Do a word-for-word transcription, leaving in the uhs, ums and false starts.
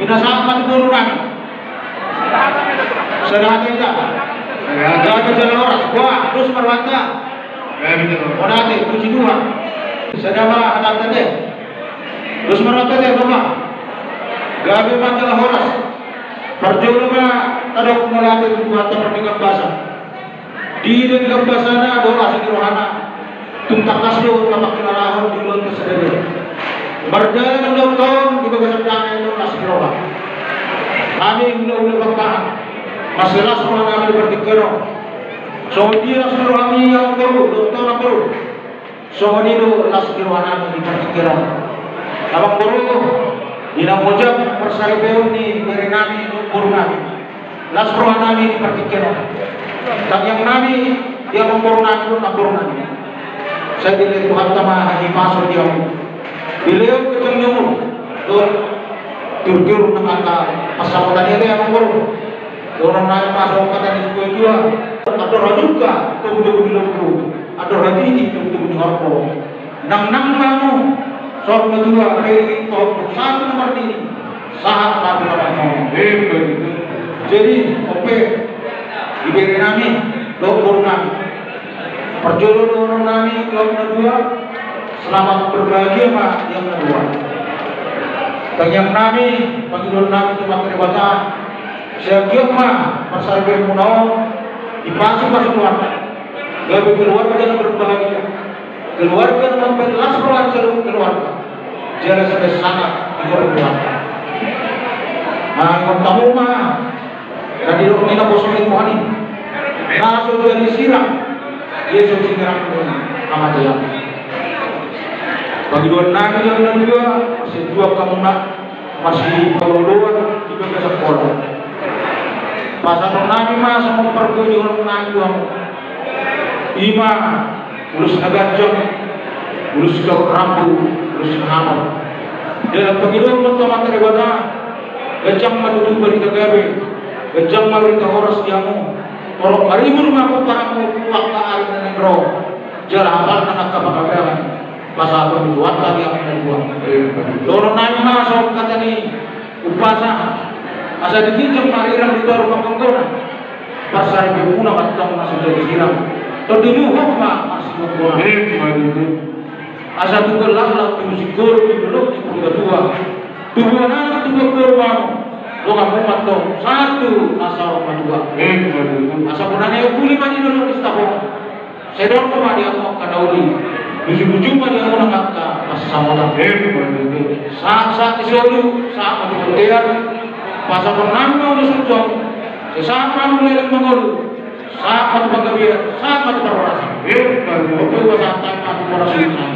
Ina sahat ma tu boru nami. Sada hata ida. Sada hata. Gabe jala horas. Boha, dos ma rohanta. Gabe jala horas. Mauliate, puji Tuhan. Sada ma hatanta te. Dos ma rohanta te, Bapak. Gabe ma jala horas. Parjolo ma tadok mauliate tu Tuhanta pardenggan basa. Di denggan basana dohot asi ni rohana, tung tangkas do tapangkilalahon di ulaonta sadari on. Mardalan ulaonta on di bagasan dame dohot asi ni roha. Hami hulahula Pakpahan, mansai las rohanami di partingkian on. Songon dia las ni rohami, amangboru dohot inangboru, songon i do las ni rohanami di partingkian on. Amangboru, di na mojak parsaripeon ni berenami dohot borunami, las rohanami di partingkian on. Tangiangnami di amangborunami dohot namborunami, sai dilehon Tuhanta ma hahipason di hamu. Dilehon ganjang ni umur dohot tiur-tiur nang angka pansamotan i, ale amangboru. Dohononnami ma songon hata ni situa-tua: Andor halumpang togu-togu ni lombu, andor hatiti togu-togu ni horbo. Nangnang ma hamu saur matua, ringring tohonmu sahat tu na marnini, sahat ma tu na marnono. Jadi on pe, iberenami dohot borunami, parjolo dohononnami tu hamu na dua: Selamat berbahagia ma di hamu na dua. Tangiangnami, pangidoannami tu Amanta Debata, sai anggiat ma parsaripeonmuna on dipasupasu Tuhanta, gabe keluarga na berbahagia, keluarga na mambahen las roha di saluhut keluarga, jala sai sangap di horbo Tuhanta. Nah, ingot hamu ma na didok ni naposo ni Tuhan i: Na so jadi sirang, ia so sirang ni hamatean. Pangidoannami di hamu na dua: Sai juak hamuna, marsipaolooloan di bagasan holan. Pasahatonnami ma songon pargojihononnami tu hamu, i ma ulos na ganjang, ulos gahut rambu, ulos na hamar. Dalan pangidoan ma tu Amanta Debata, ganjang ma tutu barita gabe, ganjang ma barita horas di hamu. Torop maribur ma pomparanmu tu angka ari na naeng ro, jala hapal nang angka panggabean. Pasahaton ni Tuhanta di hamu na dua. Dohononnami ma songon hata ni umpasa: Asa diginjang ma arirang, ditoru panggonggona, parsaripeonmuna ma antong na so jadi sirang, tondimu hot ma marsigomgoman. Asa tubu laklak, tubu singkoru di dolok ni Purbatua, tubuan anak tubuan boru ma hamu, donganmu ma antong sahat tu na saur matua. Asa bona na uli ma di dolok ni Sitapongan, sai dor ma di hamu angka na uli, bujung-bujung ma di hamu nang angka pansamotan. Sahat-sahat ni solu, sahat ma tu bontean. Pasahatonnami ma ulos on tu hamu, sai sahat ma hamu leleng mangolu, sahat ma tu panggabean, sahat ma tu parhorasan. Oke, pasahatonnami ma tu parhorasan.